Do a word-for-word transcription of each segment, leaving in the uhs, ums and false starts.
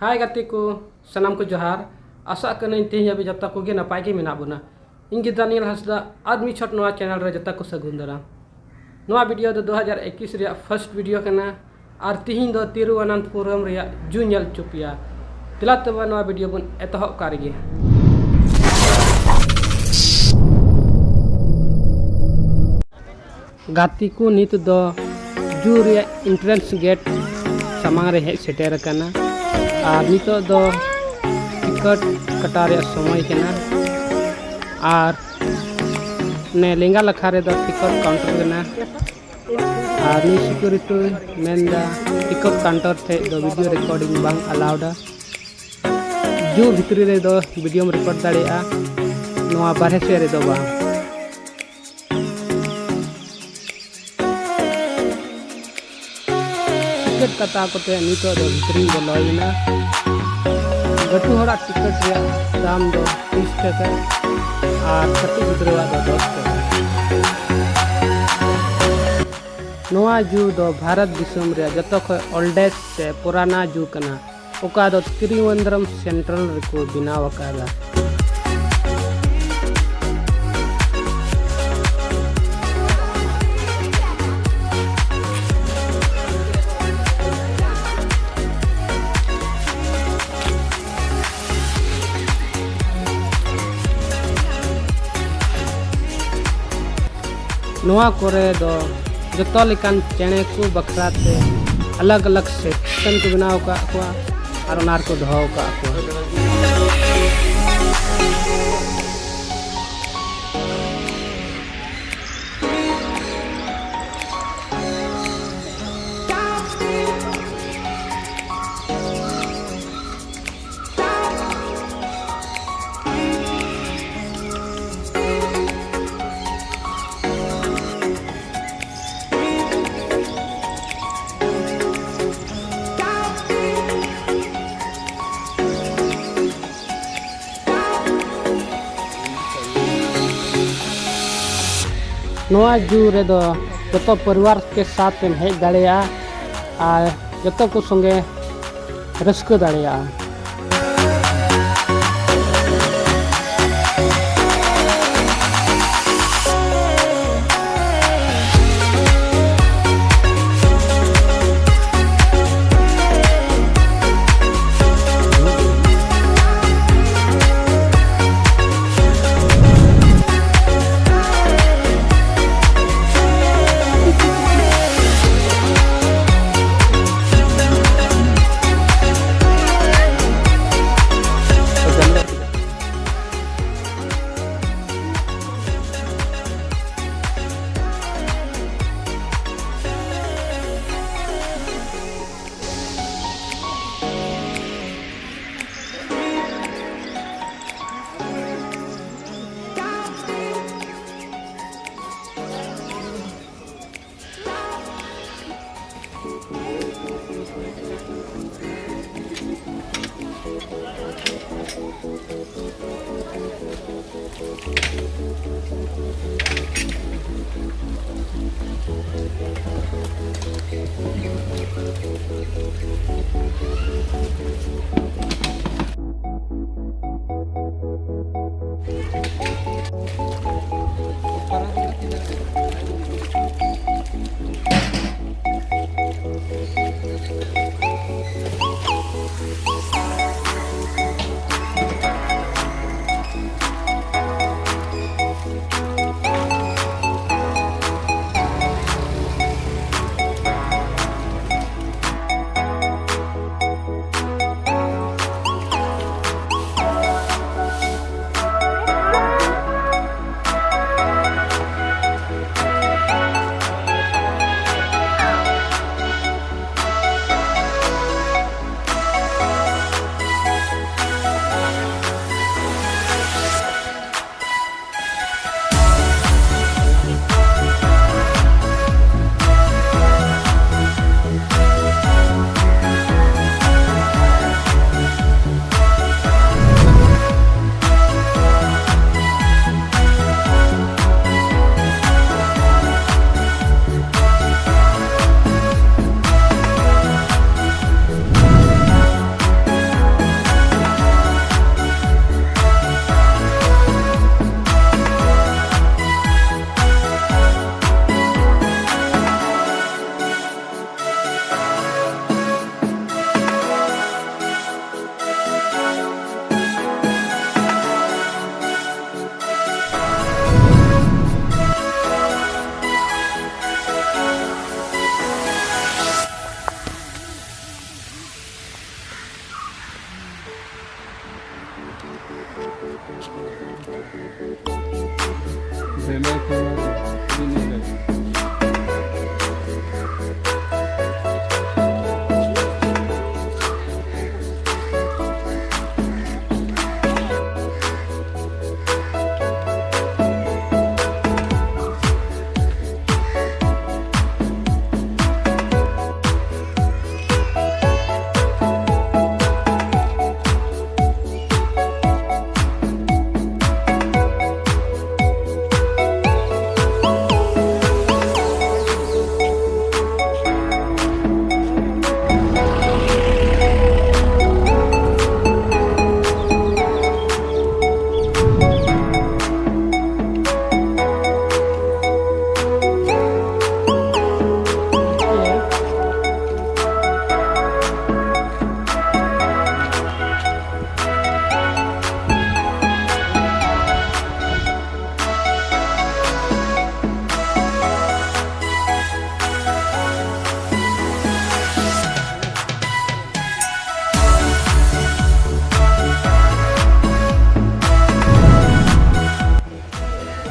ᱦᱟᱭ ᱜᱟᱛᱮ ᱠᱚ, ᱥᱟᱱᱟᱢ ᱠᱚ ᱡᱚᱦᱟᱨ᱾ ᱟᱥᱟᱜ ᱠᱟᱹᱱᱟᱹᱧ ᱛᱮᱦᱮᱧ ᱦᱟᱹᱵᱤᱡ ᱡᱚᱛᱚ ᱠᱚᱜᱮ ᱱᱟᱯᱟᱭ ᱜᱮ ᱢᱮᱱᱟᱜ ᱵᱚᱱᱟ᱾ ᱤᱧ ᱜᱮ ᱫᱟᱱᱤᱭᱮᱞ ᱦᱟᱸᱥᱫᱟ, ᱟᱨ ᱢᱤᱫ ᱪᱷᱚᱴ ᱱᱚᱣᱟ ᱪᱮᱱᱮᱞ ᱨᱮ ᱡᱚᱛᱚ ᱠᱚ ᱥᱟᱹᱜᱩᱱ ᱫᱟᱨᱟᱢ᱾ ᱱᱚᱣᱟ ᱵᱷᱤᱰᱤᱭᱳ ᱫᱚ ᱫᱩ ᱦᱟᱡᱟᱨ ᱮᱠᱩᱥ ᱨᱮᱭᱟᱜ ᱯᱷᱟᱨᱥᱴ ᱵᱷᱤᱰᱤᱭᱳ ᱠᱟᱱᱟ, ᱟᱨ ᱛᱤᱦᱤᱧ ᱫᱚ ᱛᱤᱨᱩᱣᱚᱱᱚᱱᱛᱯᱩᱨᱚᱢ ᱨᱮᱭᱟᱜ ᱡᱩ ᱧᱮᱞ ᱦᱚᱪᱚ ᱯᱮᱭᱟ᱾ ᱫᱮᱞᱟ ᱛᱚᱵᱮ ᱱᱚᱣᱟ ᱵᱷᱤᱰᱤᱭᱳ ᱵᱚᱱ ᱮᱛᱚᱦᱚᱵ ᱠᱟᱜ ᱨᱮᱜᱮ᱾ ᱜᱟᱛᱮ ᱠᱚ, ᱱᱤᱛ ᱫᱚ ᱡᱩ ᱨᱮᱭᱟᱜ ᱮᱱᱴᱨᱮᱱᱥ ᱜᱮᱴ ᱥᱟᱢᱟᱝ ᱨᱮ ᱦᱮᱡ ᱥᱮᱴᱮᱨ ᱟᱠᱟᱱᱟ᱾ ᱟᱨ ᱱᱤᱛᱚᱜ ᱫᱚ ᱴᱤᱠᱤᱴ ᱠᱟᱴᱟᱣ ᱨᱮᱭᱟᱜ ᱥᱚᱢᱚᱭ ᱠᱟᱱᱟ᱾ ᱟᱨ ᱱᱮ ᱞᱮᱸᱜᱟ ᱞᱟᱠᱷᱟ ᱨᱮᱫᱚ ᱴᱤᱠᱤᱴ ᱠᱟᱣᱩᱱᱴᱟᱨ ᱠᱟᱱᱟ᱾ ᱟᱨ ᱱᱩᱭ ᱥᱤᱠᱩᱨᱤᱴᱤ ᱢᱮᱱᱫᱟ, ᱴᱤᱠᱤᱴ ᱠᱟᱣᱩᱱᱴᱟᱨ ᱴᱷᱮᱡ ᱫᱚ ᱵᱷᱤᱰᱤᱭᱳ ᱨᱮᱠᱚᱨᱰᱤᱝ ᱵᱟᱝ ᱟᱞᱟᱣᱰᱟ᱾ ᱡᱩ ᱵᱷᱤᱛᱨᱤ ᱨᱮᱫᱚ ᱵᱷᱤᱰᱤᱭᱳᱢ ᱨᱮᱠᱚᱨᱰ ᱫᱟᱲᱮᱭᱟᱜᱼᱟ, ᱱᱚᱣᱟ ᱵᱟᱨᱦᱮ ᱥᱮᱫ ᱨᱮᱫᱚ ᱵᱟᱝ᱾ ᱴᱤᱠᱤᱴ ᱠᱟᱴᱟᱣ ᱠᱟᱛᱮ ᱱᱤᱛᱚᱜ ᱫᱚ ᱵᱷᱤᱛᱨᱤᱧ ᱵᱚᱞᱚᱭᱮᱱᱟ᱾ ᱞᱟᱹᱴᱩ ᱦᱚᱲᱟᱜ ᱴᱤᱠᱤᱴ ᱨᱮᱭᱟᱜ ᱫᱟᱢ ᱫᱚ ᱛᱤᱥ ᱴᱟᱠᱟ ᱟᱨ ᱠᱟᱹᱴᱤᱡ ᱜᱤᱫᱽᱨᱟᱹᱣᱟᱜ ᱫᱚ ᱫᱚᱥ ᱴᱟᱠᱟ᱾ ᱱᱚᱣᱟ ᱡᱩ ᱫᱚ ᱵᱷᱟᱨᱚᱛ ᱫᱤᱥᱚᱢ ᱨᱮᱭᱟᱜ ᱡᱚᱛᱚ ᱠᱷᱚᱱ ᱳᱞᱰᱮᱥᱴ ᱥᱮ ᱯᱩᱨᱟᱱᱟ ᱡᱩ ᱠᱟᱱᱟ, ᱚᱠᱟ ᱫᱚ ᱛᱨᱤᱣᱚᱱᱫᱨᱚᱢ ᱥᱮᱱᱴᱨᱟᱞ ᱨᱮᱠᱚ ᱵᱮᱱᱟᱣ ᱟᱠᱟᱫᱟ᱾ ᱱᱚᱣᱟ ᱠᱚᱨᱮ ᱫᱚ ᱡᱚᱛᱚ ᱞᱮᱠᱟᱱ ᱪᱮᱬᱮ ᱠᱚ ᱵᱟᱠᱷᱨᱟ ᱛᱮ ᱟᱞᱟᱜᱽ ᱟᱞᱟᱜᱽ ᱥᱮᱠᱥᱚᱱ ᱠᱚ ᱵᱮᱱᱟᱣ ᱟᱠᱟᱫ ᱠᱚᱣᱟ ᱟᱨ ᱚᱱᱟ ᱨᱮᱠᱚ ᱫᱚᱦᱚ ᱟᱠᱟᱫ ᱠᱚᱣᱟ᱾ ᱱᱚᱣᱟ ᱡᱩ ᱨᱮᱫᱚ ᱡᱚᱛᱚ ᱯᱚᱨᱤᱵᱟᱨ ᱠᱮ ᱥᱟᱛᱷ ᱮᱢ ᱦᱮᱡ ᱫᱟᱲᱮᱭᱟᱜᱼᱟ ᱟᱨ ᱡᱚᱛᱚ ᱠᱚ ᱥᱚᱸᱜᱮ ᱨᱟᱹᱥᱠᱟᱹ ᱫᱟᱲᱮᱭᱟᱜᱼᱟ᱾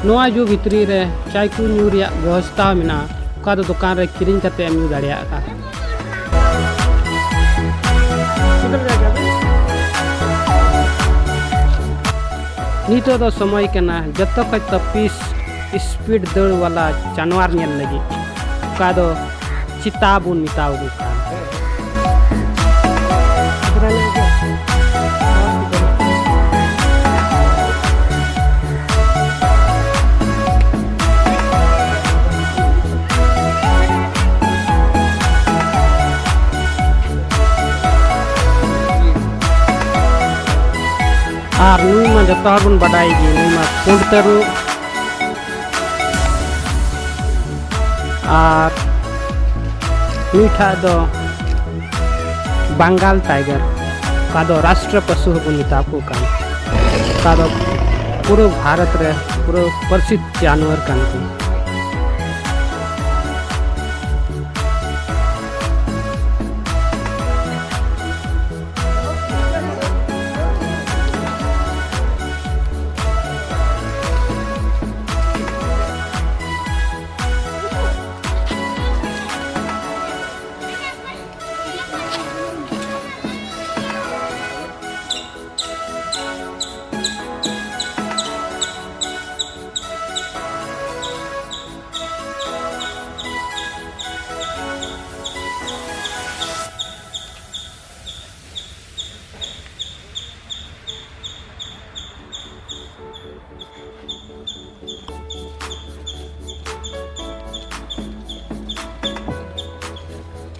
ᱱᱚᱣᱟ ᱡᱩ ᱵᱷᱤᱛᱨᱤ ᱨᱮ ᱪᱟᱭ ᱠᱚ ᱧᱩ ᱨᱮᱭᱟᱜ ᱵᱮᱵᱚᱥᱛᱷᱟ ᱦᱚᱸ ᱢᱮᱱᱟᱜᱼᱟ, ᱚᱠᱟ ᱫᱚ ᱫᱚᱠᱟᱱ ᱨᱮ ᱠᱤᱨᱤᱧ ᱠᱟᱛᱮ ᱮᱢ ᱧᱩ ᱫᱟᱲᱮᱭᱟᱜᱼᱟ᱾ ᱱᱤᱛᱚᱜ ᱫᱚ ᱥᱚᱢᱚᱭ ᱠᱟᱱᱟ ᱡᱚᱛᱚ ᱠᱷᱚᱡ ᱛᱚᱯᱤᱥ ᱥᱯᱤᱰ ᱫᱟᱹᱲ ᱣᱟᱞᱟ ᱡᱟᱱᱣᱟᱨ ᱧᱮᱞ ᱞᱟᱹᱜᱤᱫ, ᱚᱠᱟ ᱫᱚ ᱪᱤᱛᱟ ᱵᱚᱱ ᱢᱮᱛᱟᱣ ᱠᱚ ᱠᱟᱱ᱾ ᱟᱨ ᱱᱩᱭ ᱢᱟ ᱡᱚᱛᱚ ᱦᱚᱲ ᱵᱚᱱ ᱵᱟᱰᱟᱭ ᱜᱮ, ᱱᱩᱭ ᱢᱟ ᱯᱩᱸᱰ ᱛᱟᱹᱨᱩᱵ᱾ ᱟᱨ ᱱᱩᱭ ᱴᱷᱟᱜ ᱫᱚ ᱵᱟᱝᱜᱟᱞ ᱴᱟᱭᱜᱟᱨ, ᱚᱠᱟ ᱫᱚ ᱨᱟᱥᱴᱨᱚ ᱯᱚᱥᱩ ᱦᱚᱸᱵᱚᱱ ᱢᱮᱛᱟ ᱠᱚ ᱠᱟᱱ, ᱚᱠᱟ ᱫᱚ ᱯᱩᱨᱟᱹ ᱵᱷᱟᱨᱚᱛ ᱨᱮ ᱯᱩᱨᱟᱹ ᱯᱨᱚᱥᱤᱫᱷ ᱡᱟᱱᱣᱟᱨ ᱠᱟᱱ ᱠᱚ᱾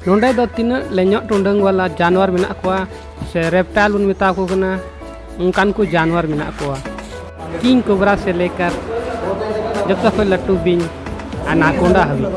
ᱱᱚᱰᱮ ᱫᱚ ᱛᱤᱱᱟᱹᱜ ᱞᱮᱧᱚᱜ ᱴᱩᱰᱟᱹᱝ ᱣᱟᱞᱟ ᱡᱟᱱᱣᱟᱨ ᱢᱮᱱᱟᱜ ᱠᱚᱣᱟ, ᱥᱮ ᱨᱮᱯᱴᱟᱭᱤᱞ ᱵᱚᱱ ᱢᱮᱛᱟ ᱠᱚ ᱠᱟᱱᱟ, ᱚᱱᱠᱟᱱ ᱠᱚ ᱡᱟᱱᱣᱟᱨ ᱢᱮᱱᱟᱜ ᱠᱚᱣᱟ᱾ ᱠᱤᱝ ᱠᱳᱵᱨᱟ ᱥᱮ ᱞᱮᱠᱟᱨ ᱡᱚᱛᱚ ᱠᱷᱚᱱ ᱞᱟᱹᱴᱩ ᱵᱤᱧ, ᱟᱱᱟᱠᱳᱱᱰᱟ ᱦᱟᱹᱵᱤᱡ᱾